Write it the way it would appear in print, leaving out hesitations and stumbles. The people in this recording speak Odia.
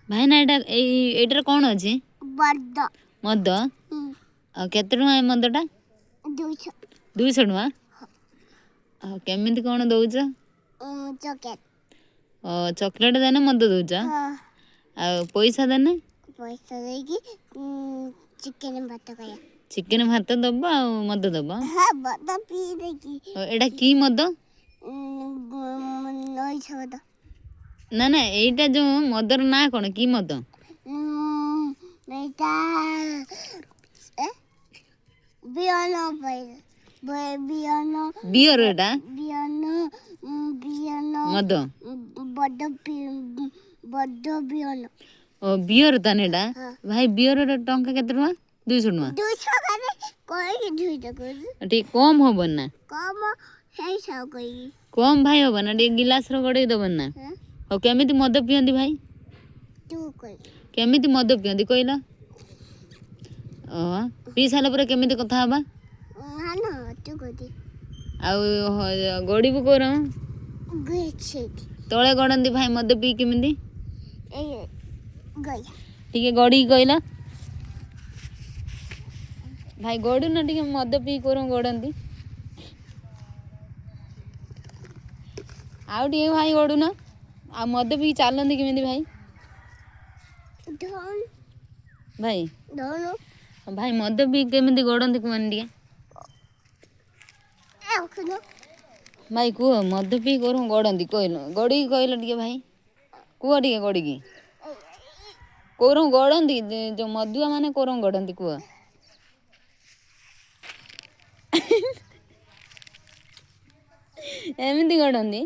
ଭାଇନା, ଏଇଟା ଏଇଟାରେ କ'ଣ ଅଛି? ବଡ଼। ମଦ। ଆଉ କେତେ ଟଙ୍କା ଏ ମଦଟା? 200। 200 ଟଙ୍କା। ଆଉ କେମିତି କ'ଣ ଦଉଛ? ଚକେଟ। ଓ, ଚକୋଲେଟ୍ ଦେନେ ମଦ ଦଉଛ? ହଁ। ଆଉ ପଇସା ଦେନେ? ପଇସା ଦେଇକି ଚିକେନ ଭାତ ଖାଇବା। ଚିକେନ ଭାତ ଦବ ଆଉ ମଦ ଦବ? ହଁ, ମଦ ପିଇ ଦେଇକି। ଏଇଟା କି ମଦ? ନଈଛ ମଦ। ନା ନା, ଏଇଟା ଯୋଉ ମଦର ନାଁ କ'ଣ, କି ମଦ? ଏଇଟା ବିହନ, ବିହନ। ବିୟର ଏଇଟା? ବିହନ, ବିହନ। ମଦ। ବଡ଼ ବଡ଼ ବିହନ। ଓ, ବିୟର ତାହେଲେ ଏଇଟା। ହଁ। ଭାଇ, ବିୟର ଟଙ୍କା କେତେ ଟଙ୍କା? 200 ଟଙ୍କା? 200 କରେ କହିକି 200 କହୁଛୁ। ଟିକେ କମ୍ ହବନି ନା? କମ ହେଇଥାଉ କହିକି। କମ୍ ଭାଇ ହବ ନା? ଟିକେ ଗିଲାସର ଗଡ଼େଇ ଦବନି ନା? ହଉ, କେମିତି ମଦ ପିଅନ୍ତି ଭାଇ? ତୁ କହିକି। କେମିତି ମଦ ପିଅନ୍ତି କହିଲ? ଓ, ପିଇ ସାରିଲା ପରେ କେମିତି କଥା ହବା? ନା, ତୁ କହିଦି। ଆଉ ଗଡ଼ିବୁ କୋର? ତଳେ ଗଡ଼ନ୍ତି ଭାଇ ମଦ ପିଇ କେମିତି? ଟିକେ ଗଡ଼ିକି କହିଲ ଭାଇ, ଗଡ଼ୁନ ଟିକେ। ମଦ ପିଇ କୋର ଗଡ଼ନ୍ତି? ଆଉ ଟିକେ ଭାଇ ଗଡ଼ୁନ। ଆଉ ମଦ ପିଇ ଚାଲନ୍ତି କେମିତି ଭାଇ? ଭାଇ, ଭାଇ, ମଦ ପିଇ କେମିତି ଗଡ଼ନ୍ତି କୁହନି ଟିକେ। ଭାଇ କୁହ, ମଦ ପିଇ କୋର ଗଡ଼ନ୍ତି କହିଲ? ଗଡ଼ିକି କହିଲ ଟିକେ ଭାଇ, କୁହ ଟିକେ ଗଡ଼ିକି କୋର ଗଡ଼ନ୍ତି। ଯୋଉ ମଦୁଆ ମାନେ କୋର ଗଡ଼ନ୍ତି କୁହ। ଏମିତି ଗଡ଼ନ୍ତି।